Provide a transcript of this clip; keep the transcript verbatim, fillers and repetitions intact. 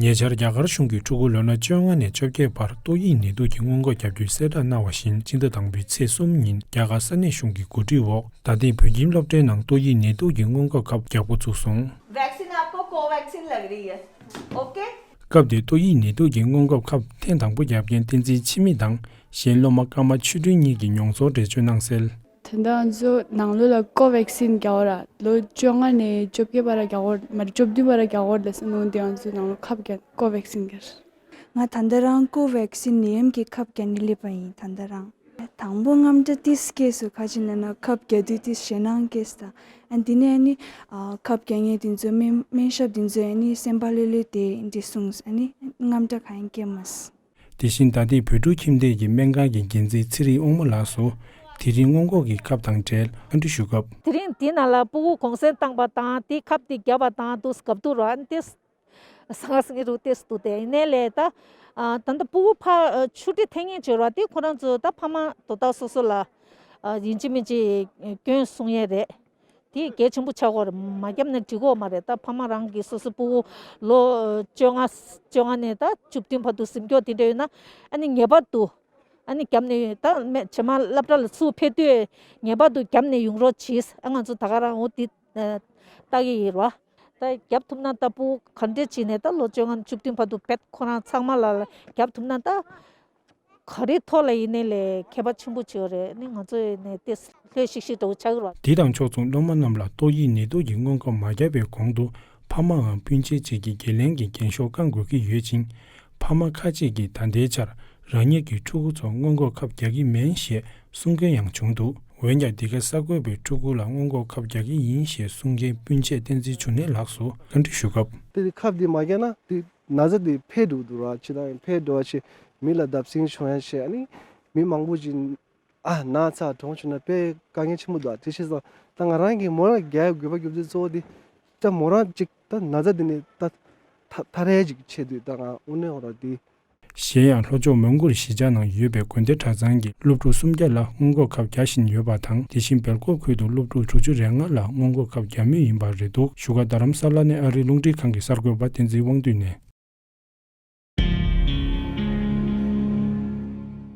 ཉེ་ཆར་རྒྱ་གར་གཞུང་གིས་ཕྲུ་གུ་ལོ་ན་བཅོ་ལྔ་ནས་བཅོ་བརྒྱད་བར་ཏོག་དབྱིབས་ནད་དུག་གི་སྔོན་འགོག་བརྒྱབ་རྒྱུའི་གསལ་བསྒྲགས་གནང་བ་བཞིན། སྤྱི་ཟླ་དང་པོའི་ཚེས་གསུམ་ཉིན་རྒྱ་གར་ས་གནས་གཞུང་གི་གོ་སྒྲིག་འོག་ད་ཐེངས་བོད་ཁྱིམ་སློབ་གྲྭའི་ནང་ཏོག་དབྱིབས་ནད་དུག་གི་སྔོན་འགོག་ཁབ་རྒྱག་འགོ་བཙུགས་སོང་། वैक्सीन आपको कोवैक्सीन लग रही है। ओके। སྐབས་དེར་ཏོག་དབྱིབས་ནད་དུག་གི་སྔོན་འགོག་ཁབ་འཐེན་དང་པོ་བརྒྱབ་མཁན་བསྟན་འཛིན་འཆི་མེད་དང་། གཞན་སློབ་མ་ཀརྨ་ཆོས་སྒྲོན་གཉིས་ཀྱིས་མྱོང་ཚོར་འགྲེལ་བརྗོད་གནང་གསལ། ད་ལྟ་ང་ཚོ་ནང་ལོགས་ལ་ཀོ་ཝེག་སིན་རྒྱག་འོ་ར། ལོ་བཅོ་ལྔ་ནས་བཅོ་བརྒྱད་བར་རྒྱག་འོ་མ་རེད། བཅུ་བདུན་བར་རྒྱག་འོ་ལ་སོ་ནོ་འདི་ང་ཚོ་ནང་ལོགས་ཁབ་རྒྱག་ཀོ་ཝེག་སིན་རྒྱག་ང་ད་ལྟ་རང་ཀོ་ཝེག་སིན་ནད་ཡམས་ཀྱི་ཁབ་རྒྱག་ནས་སླེབས་པ་ཡིན། ད་ལྟ་རང་དང་པོ་དངངས་སྐྲག་ཏིས་སྐྱེས་སོང་། ཁ་ཅིག་ན་ན་ཁབ་རྒྱག་དུས་ཏིས་ཞེད་སྣང་སྐྱེས་སོང་། ཨ་འདི་ནས་ཨ་ནི་ཨ་ཁབ་རྒྱག་མཁན་དེ་ཚོ་སྨན་སྨན་ཞབས་དེ་ཚོས་ཨ་ནི་སེམས་པ་ལྷོད་ལྷོད་དེ་འདི་གསུངས། ཨ་ནི་དངངས་སྐྲག་གང་ཡང་སྐྱེས་མ་སོང་། དེ་བཞིན་ད་ཐེངས་བོད་ཕྲུག་ཁྱིམ་སྡེ་གི་སྨན་ཁང་གི་འགན་འཛིན་ཚེ་རིང་དབང་མོ་ལགས་སུ་དེ་རིང་སྔོན་འགོག་གི་ཁབ་དང་འབྲེལ་བཀའ་འདྲི་ཞུ་སྐབས། དེ་རིང་འདི་ནང་ལ་སྤུ་གུ་གུང་སེང་བཏང་པ་དང་དེ་ཁབ་དེ་བརྒྱབ་པ་དང་དུས་སྐབས་དུ་རོ་ཨན་ཏེ་ས་ང་སང་རུ་ཏེས་དུ་དེ་ཡིན་ནའི་ལས་ད་ད་ལྟ་སྤུ་གུ་ཕ་ཆུ་ཏི་ཐེངས་ངེས་བྱོས་རོ་དེ་ཁོ་རང་ཚོ་ད་ཕ་མ་དོ་ད་སོ་སོ་ལ་ཡིན་གཅིག་མིན་གཅིག་སྐྱོན་གསུང་ཡས་རེད། དེ་གལ་ཆེན་པོ་ཆགས་ཀྱི་ཡོད་རེད། མ་བརྒྱབ་ན་འགྲིག་གི་ཡོད་མ་རེད། ད་ཕ་མ་རང་གི་སོ་སོ་སྤུ་གུ་ལོ་བཅོ་ལྔ་བཅོ་ལྔ་ནས་ད་བཅུ་བདུན་བར་དུ་ཟིན་སྐྱོར་དེ་འདྲ་ཡོད་ན་ཨ་ནི་ངེས་པར་དུ་ཨ་ནི་བརྒྱབ་ནས་ད་རྗེས་མ་སློབ་གྲྭ་ལ་ཚུར་ཕེབས་དུས་ངེས་པར་དུ་བརྒྱབ་ནས་ཡོང་རོགས་གྱིས། ཨ་ང་ཚོ་ད་ག་རང་འོ་དེ་ལྟ་གི་ཡིན་རོ། ད་བརྒྱབ་ཐུབ་ན་ད་སྤུ་གུ་ག་འདྲས་བྱས་ནས་ད་ལོ་བཅོ་ལྔ་ནས་བཅུ་བདུན་བར་དུ་བེད་ཁོ་རང་ཚང་མ་ལ་བརྒྱབ་ཐུབ་ན་ད། ག་རེ་ཐོག་ལ་ཡིན་ནའི་ལས་ཁྱད་པར་ཆེན་པོ་ཆེ་བ་རེད། ནི་ང་ཚོ་ནས་ཏེ་ལྷོད་ཤིག་ཤིག་འགྲོ་ཆགས་ཀྱི་རེད། དེ་དང་ཕྱོགས་མཚུངས་སློབ་མ་རྣམས་ལ་ཏོག་དབྱིབས་ནད་དུག་གི་སྔོན་འགོག་མ་བརྒྱབ་པའི་གོང་དུ་ཕ་མའམ་སྤུན་མཆེད་ཅིག་གིས་འགན་ལེན་གྱི་འགན་ཤོག་བསྐང་དགོས་ཀྱི་ཡོད་ཅིང་། ཕ་མ་ཁ་ཅིག་གིས་ད་ལྟའི་ཆར་རང་ཉིད་ཀྱི་ཕྲུ་གུ་ཚོ་སྔོན་འགོག་ཁབ་རྒྱག་གི་མིན་ཞེས་གསུང་མཁན་ཡང་བྱུང་འདུག་འོན་ཀྱང་འདི་ག་གསར་འགོད་པས་ཕྲུ་གུ་ལ་སྔོན་འགོག་ཁབ་རྒྱག་གི་ཡིན་ཞེས་གསུང་མཁན་སྤུན་མཆེད་བསྟན་འཛིན་འབྱུང་གནས་ལགས་སུ་བཀའ་འདྲི་ཞུ་སྐབས། དེ་ཁབ་འདི་མ་རྒྱག་ན་དེ་ན་ཚ་དེ་འཕེལ་འགྲོ་འདུག་ར། ཕྱི་ནང་འཕེལ་འགྲོ་བ་ཆེ་མི་ལ་བརྡབ་གསིག་བྱུང་ཡ་ཆེ་ཨ་ནི་མི་མང་པོ་ཅིག་ཨ་ན་ཚ་གྲོངས་བྱུང་ན་དཔེ་དཀའ་ངལ་ཆེན་པོ་འདུག་དེ་བྱས་ཙང་ད་ང་རང་གིས་མོ་རང་རྒྱག་དགོས་པ་རྒྱུ་མཚན་གཙོ་བོ་དེ་ད་མོ་རང་ཅིག་ད་ན་ཚ་དེ་ནས་ད་ཐ་ཐ་རེ་ཅིག་ཆེ་དུས་ད་ང་དངོས་གནས་ཧོ་ར་དེ། གཞན་ཡང་ལྷོ་ཕྱོགས་མོན་གྷོ་གཞིས་ཆགས་ནང་ཡོད་པའི་དགོན་སྡེ་གྲྭ་ཚང་གི་སློབ་ཕྲུག་སུམ་བརྒྱ་ལ་སྔོན་འགོག་ཁབ་རྒྱག་བཞིན་ཡོད་པ་དང་། དེ་བཞིན་སྦེལ་ཀོབ་ཁུལ་དུ་སློབ་ཕྲུག་དྲུག་ཅུ་རེ་ལྔ་ལ་སྔོན་འགོག་ཁབ་རྒྱག་མུས་ཡིན་པ་རེད་འདུག་བཞུགས་སྒར་རྡ་རམ་ས་ལ་ནས་ཨ་རིའི་རླུང་འཕྲིན་ཁང་གི་གསར་འགོད་པ་བསྟན་འཛིན་དབང་འདུས་ནས།